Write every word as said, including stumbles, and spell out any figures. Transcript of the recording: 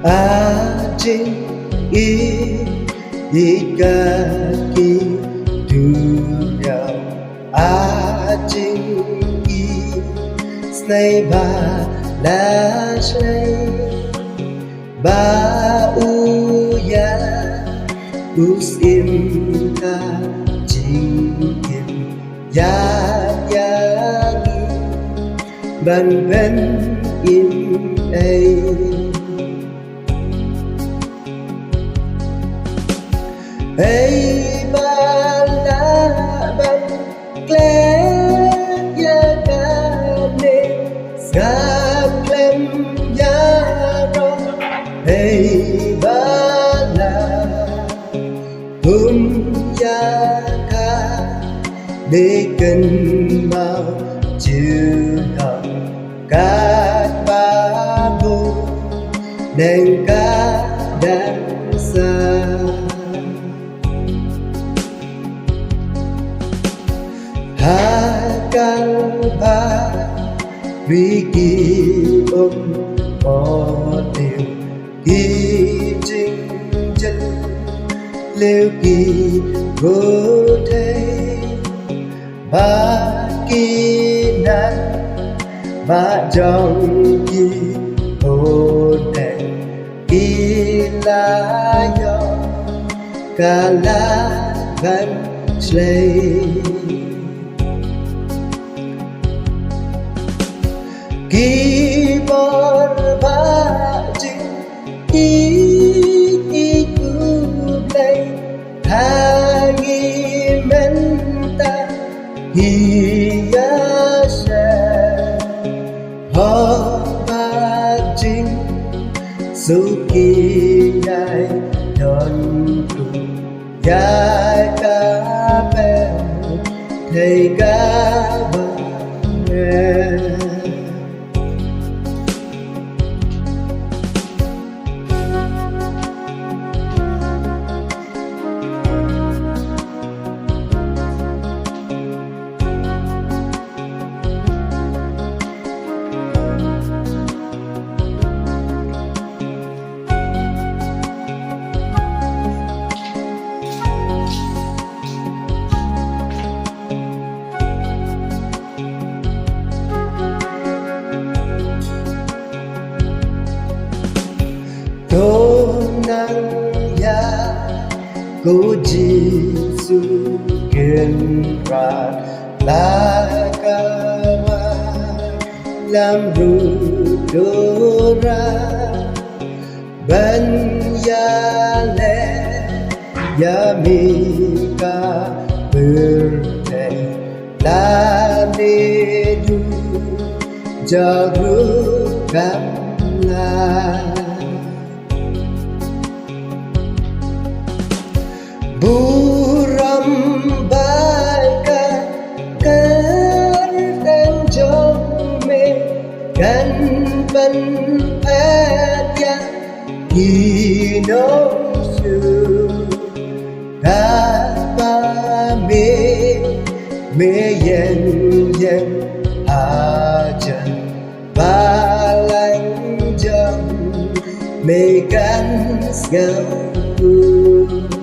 A jingïeit ka ki duriaw, a jingïeit snei ba la shlei, ba u ïa u syiem ka jingim ïa ïa ngi ban pynim ei. Ei ba lah ban klet ïa kane, sngap khlem ïaroh. Ei ba lah um ïa ka dei kynmaw jylliew katba bun neng ka dang sah. Ha Kalbari ki um ot leh ki jingjylliew ki khuthei, ba ki nang ba jong ki khuthei ki la ïoh ka la ban shlei. Ki bor ba jingïeit, ïeit u Blei ha ngi mynta, ïa sha ho ba jingsuk ki ïai don ruh ïa ka pyrthei kaba rem. To nang ïa ko Jisu Kynrad la ka wallam ruh to rah, ban ïaleh ïa me ka pyrthei lane dujok ruh kam lah. Burom ba ka kyrteng jong me kan pynpait ïa ki nongshun. Katba me, me ïeng ïeng hajan balang jong me kan sngewthuh.